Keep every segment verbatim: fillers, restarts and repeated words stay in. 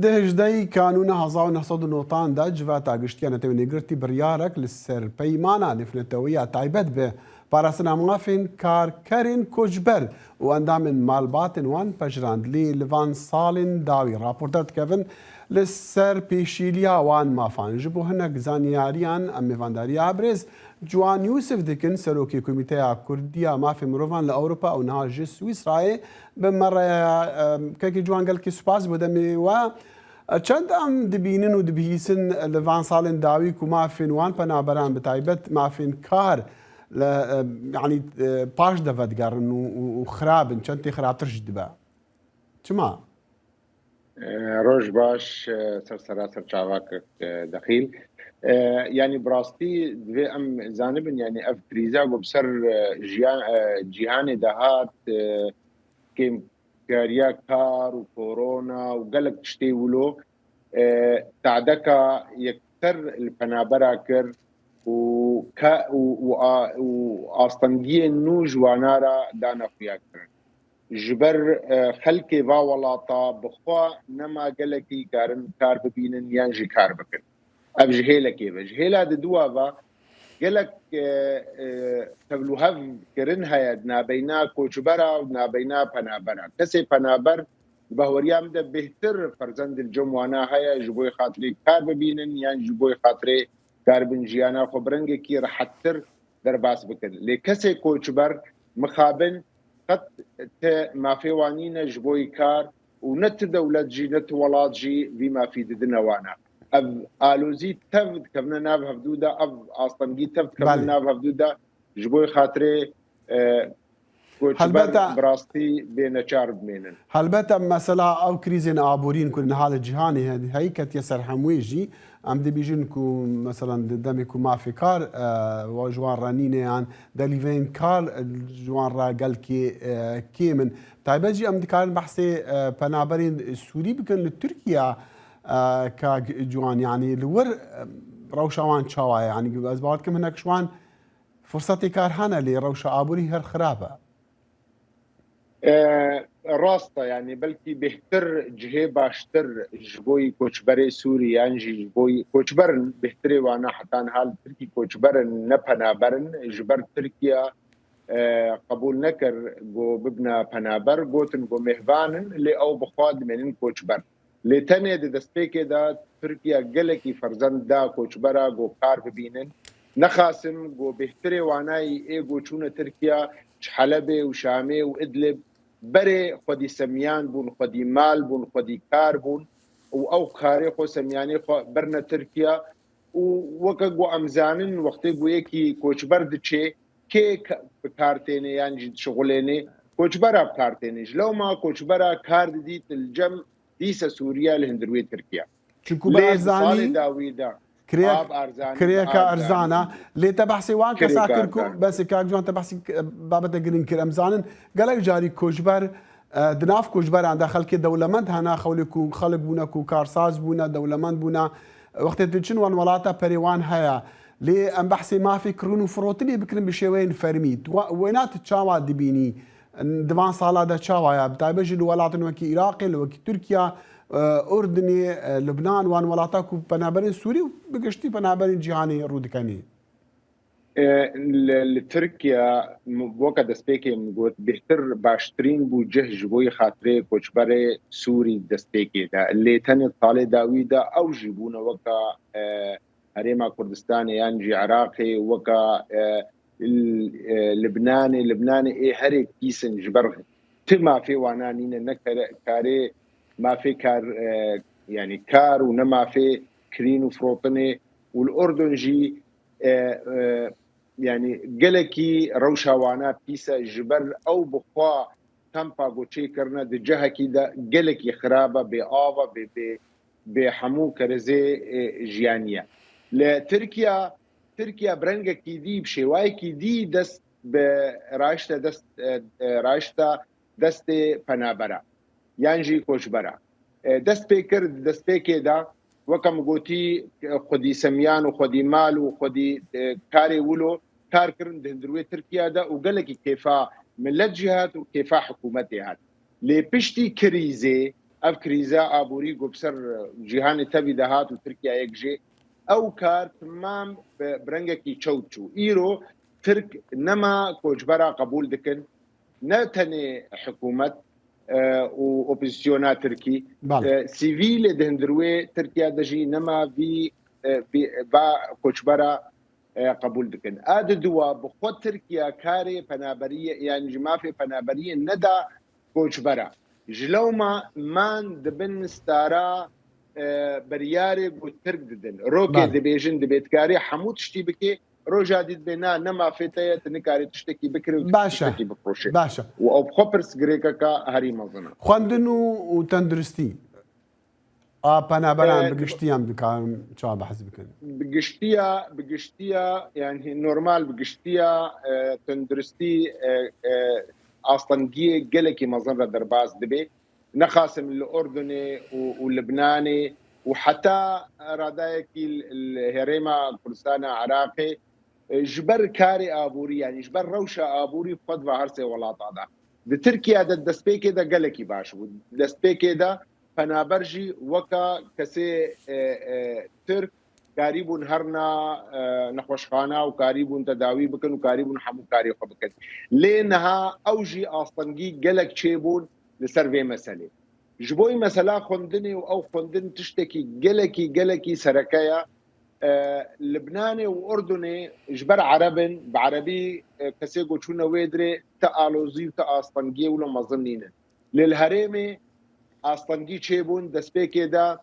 Di hejdehî Kanûna hezar û neh sed û newdan de Civata Giştî ya Netewên Yekgirtî biryarek li ser peymana nêvnetewiya taybet bi parastina mafên karkerên koçber û endamên malbatên wan pejirand. Lê li van salên dawî raporta dikevin li ser pêşîliya wan mafan. Ji bo hinek zanyariyan em mêvandariya birêz Ciwan Yûsif dikin, serokê Komîteya Kurdî ya Mafê Mirovan li Ewropa û niha ji Swîsrayê bi me re ye. Em, kekê Ciwan, gelkî spas bo demê we. Çend em dibînin û dibihîsin li van salên dawî ku mafên wan penaberan, bi taybet mafên kar, li, em, yanî, e, paş de vedigerin û, û, û xirab in, çend tê xirabtir jî dibe. Çima? E, roj baş, e, ser sera ser çava kek, e, Dexîl. E, yanî bi rastî divê em zanibin, yanî ev krîza ku bi ser, e, jiya-, e, cîhanê de hat, e, kêmkariya kar û korona û gelek tiştê wilo, e, tadeka yekser li penabera kir û ke-, û, û a-, û astengiyên nû ji wana re dane xuya kirin. Ji ber, e, xelkê va welata bi xwe nema gelekî karin kar bibînin yan jî kar bikin. Ev ji hêlekê ve. Ji hêla di dua ve gelek, e, e, tevlûhev kirin heye di nabeyna koçbera û di nabeyna penabera. Kesê penaber di bahweriya min de bêhtir ferzendê li cem wana heye ji bo xatirê kar bibînin yan ji bo xatirê karibin jiyana xwe bi rengekî rehettir derbas bikin. Lê kesê koçber mixabin qet ti mafê wan nîne ji bo kar û ne ti dewlet jî ne ti welat jî vî mafî didine wana. Ev alozî tev dikevine nav hevdû de, ev astengî tev dikevine Belê. nav hevdû de ji bo xatirê, e, koçber Helbete bi rastî bê neçar bimênin. Helbete mesela ew krîzên aborîn ku niha li cîhanê he-, heyî ketiye ser hemûyê jî, em dibîjin ku mesela di demê ku mafê kar, e, wa ji wan re nîne yan delîveyên kar, e, ji wan re gelkê, e, kêm in. Taybet jî em dikarin behsê, e, penaberên Sûrî bikin li Tirkiye, e, ka Ciwan, yanî li wir, e, rewşa wan çawa ye? Yanî ez bawer dikim hinek ji wan fursetê kar hene, lê rewşa aborî her xirab e. E, rast e, yanî belkî bêhtir cihê baştir ji bo koçberê Sûrî yan jî ji bo koçber in, bêhtirê wana heta niha li Tirkî koçber in, ne penaber in. Ji ber Tirkiye, e, qebûl nekir ku bibine penaber, gotin ku mêhvan in, lê ew bi xwe dimênin koçber. Lê tenê di destpêkê de Tirkiye gelekî ferzend da koçbera ku kar bibînin. Nexasim ku bêhtirê wanayî ê ku çûne Tirkiye ji Helebê û Şamê û Idlib berê xwedî semiyan bûn, xwedî mal bûn, xwedî kar bûn û ew karê xwe, semiyanê xwe birine Tirkiye û weke ku em zanin wextê ku yekî koçber diçê, kê ka-, bi kar têne yan jî dişixulêne, koçbera bi kar têne. Ji lewma koçbera kar didît li cem dîse Sûriye li hundir wê Tirkiye. Çunku bi Lê di erzanî salê dawî de kirêk-, av erzanî, kirêka bi erzana. erzanî. Lê te behsê wan kesa Kirêka kir ku, erzanî. Besê kak Ciwan, te behsî, e, babete girîng kir. Em zanin gelek carî koçber, e, di nav koçberan de xelkê dewlemend hene, xewlê ku xelk bûne ku karsaz bûne, dewlemend bûne. Wextê tu çin wan welata perê wan heye. Lê em behsê mafê kirin û firotinê bikirin bi şêweyên fermî. Tu wa-, wêna tu çawa dibînî? Di van sala de çawa ye? Bi taybet jî li welatên wekî Iraqê, li wekî Tirkiye, e, Urdinê, e, Libnan, wan welata ku penaberên Sûrî û bi giştî penaberên cîhanê rû dikenî. E, li, li Tirkiye, m-, weke destpêkê min got, bêhtir baştirîn bû cih ji bo xatirê koçberê Sûrî destpêkê de. Lê tenê salê dawî de ew jî bûne weke, e, Herêma Kurdistanê yan jî Iraqê, weke, e, l-, e, Libnanê, Libnanê ê herê pîs in ji ber ti mafê wana nîne, ne kare-, karê mafê kar, e, yanî kar û ne mafê kirîn û firotinê û li Urdun jî, e, e, yanî gelekî rewşa wana pîs e, ji ber ew bi xwe kampa ku çêkirine di cihekî de gelekî xirab e, bê av e, bê, bê, bê hemû kerezê, e, jiyanî ye. Li Tirkiye, Tirkiye bi rengekî dî, bi şêwayekî dî dest bi raşte dest, e, e, raşte destê penabera yan jî koçbera. E, dest pê kir, di destpêkê de, weke min gotî, e, xwedî semiyan û xwedî mal û xwedî, e, karê wilo kar kirin di hundir wê Tirkiye de û gelekî kêfa milet jî hat û kêfa hikûmetê hat. Lê piştî krîzê Ev krîza aborî ku bi ser cîhanê tevî de hat û Tirkiyeyek jê, ew kar timam bi, bi rengekî çewt çû. Îro Tirk nema koçbera qebûl dikin, ne tenê hikûmet, e, û opozîsyona Tirkî, Bale. e, sivîlê di hundir wê Tirkiye de jî nema vî, e, vî, va koçbera, e, qebûl dikin. A di dua bi xwe Tirkiye karê penaberiyê, yani ji mafê penaberiyê neda koçbera. Ji lewma man dibin stara, e, biryarê ku Tirk didin. Rokê Bale. dibêjin, dibê dikarî hemû tiştî bikê, roja dî dibê na, ne mafê te ye, tu nikarî tiştekî bikirî û Baş e. tiştekî bifroşê. Baş e. Û ew bi xwe pirsgirêkeka herî mezin e. Xwendin û, û tenduristî. A penaberan E, bi giştî em dikarin çawa behs bikin? Bi giştiya, bi giştiya, yani normal bi giştiya, e, tenduristî, e, e, astengiyê gelekî mezin re derbas dibe. Nexasim li Urdunê û, û Libnanê û heta radayekî li, li herêma Kurdistana Iraqê, e, ji ber karê aborî, yani ji ber rewşa aborî xwe diva her sê welata de. Di Tirkiye de destpêkê de gelekî baş bû. Destpêkê de penaber jî weka kesê, e, e, Tirk karîbûn herna, e, nexweşxana û karîbûn tedawî bikin û karîbûn hemû karê xwe bikin. Lê niha ew jî astengî gelek çêbûn li ser vê meselê. Ji bo mesela xwendinê û ew xwendin tiştekî gelekî, gelekî sereke ye. E, Libnanê û Urdunê ji ber Ereb in, bi Erebî, e, kesê ku çûne wê dirê ti alozî û ti astengiyê wilo mezin nînin. Lê li herêmê astengî çêbûn, destpêkê de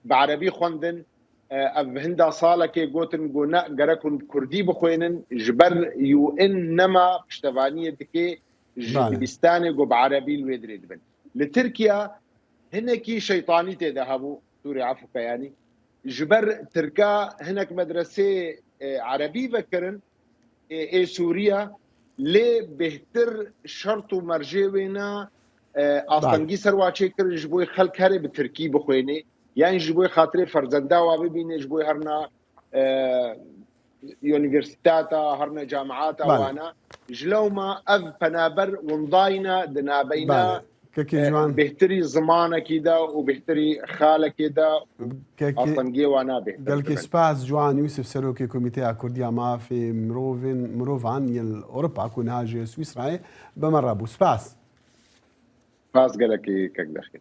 bi Erebî xwendin. E, ev hinda salekê gotin ku ne, gerek hûn bi Kurdî bixwênin, ji ber U N nema piştevaniyê dike ji Bale. dibistanê ku bi Erebî li wê dirê dibin. Li Tirkiye hinekî şeytanî tê de hebû, Sûrê efû ke yanî. Ji ber Tirka hinek medresê, e, Erebî vekirin, ê, ê Sûriye, lê bêhtir şert û mercê wê ne, e, astengî ser wa çêkirin ji bo xelk herê bi Tirkî bixwênê, yan ji bo xatirê ferzenda wa bibîne, ji bo herna, e, unîversîteta, herna camiata Bale. wana. Ji lewma ev penaber windayne di nabeyna Bale. Kekê e, Ciwan. bêhtirî zimanekî de û bêhtirî xalekê de Kekê, astengiyê wan nabê. Gelkî spas Ciwan Yûsif, serokê Komîteya Kurdî ya Mafê Mirovên, Mirovan yê li Ewropa ku niha ji Swîsrayê bi me re bû. Spas. Spas gelekî kek Dexî.